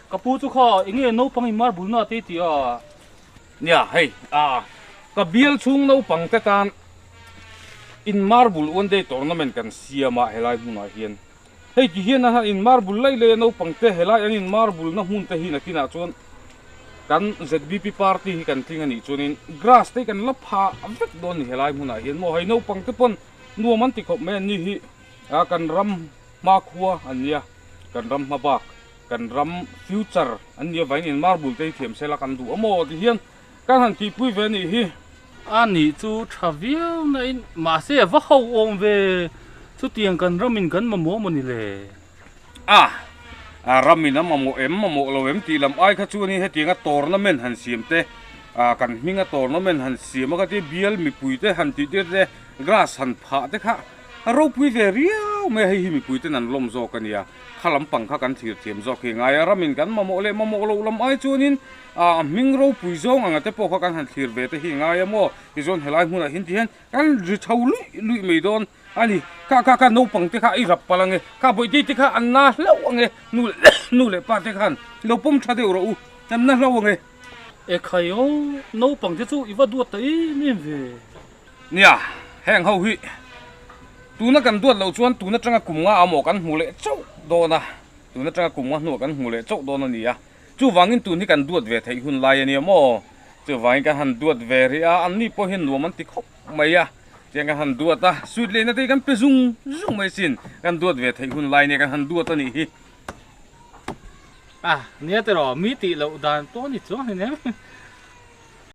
Ka pu chu kha enge naupang in marble na te tih a? Nia hei a ka bial chhung naupang te tan in marble one day tournament kan siam a helai hmunah hian hei ti hian a in marble lai lai a naupang te helai an in marble na hmun te hi nakinah chuan kan ZBP party hi kan tling a nih chuanin grass te hi kan la pha vek dawn a ni helai hmunah hian maw hei naupang te pawn nuam an ti khawp mai an ni hi a kan ram hmakhua an nia kan ram hma bak. Kan ram future an nia vain in marble te hi thiam sela kan duh a maw ti hian kan han tihpui ve anih hi. A nih chu tha viau na in mahse a va ho awm ve chutiang kan ram in kan mamawh maw ni le. A a ram in a mamawh em mamawh lo em tih lam ai kha chuan in hetiang a tournament han siam te a kan hming a tournament han siam a kha tia bial mipui te han tih tir te grass han phah te kha a ropui ve riau mai a hei hi mipui ten an lawm zawk a nia. Kha lampang kha kan thlir thiam zawk hi ngai a, ramin kan mamawh leh mamawh loh lam ai chuanin a hming ropui zawng anga te pawh kha kan han thlir ve te hi ngai a maw? Tichuan helai hmunah hian ti hian kan ri tho luih luih mai dawn a ni. Kha kha kha naupang te kha i rap palh ange, kha bawihte te kha an na hlauh ange, nu leh nu leh pa te khan lo pawm tha deuh rawh u, an na hlauh ange. Ekhai aw, naupang te chu i va duat ta em em ve. Nia, heng ho hi tuna kan duat loh chuan tun atanga kum nga amaw kan hmu leh chauh dawn a, tun atanga kum nga hnuah kan hmu leh chauh dawn a ni a, chuvangin tun hi kan duat ve theih hun lai a nia maw? Chuvangin kan han duat ve rih a, anni pawh hian nuam an ti khawp mai a, tiang kan han duat a, suit lehna te hi kan pe zung zung mai sin, kan duat ve theih hun lai nia kan han duat a nih hi. A, nia tiraw, mi tih loh dan pawh a ni chuang hleinem.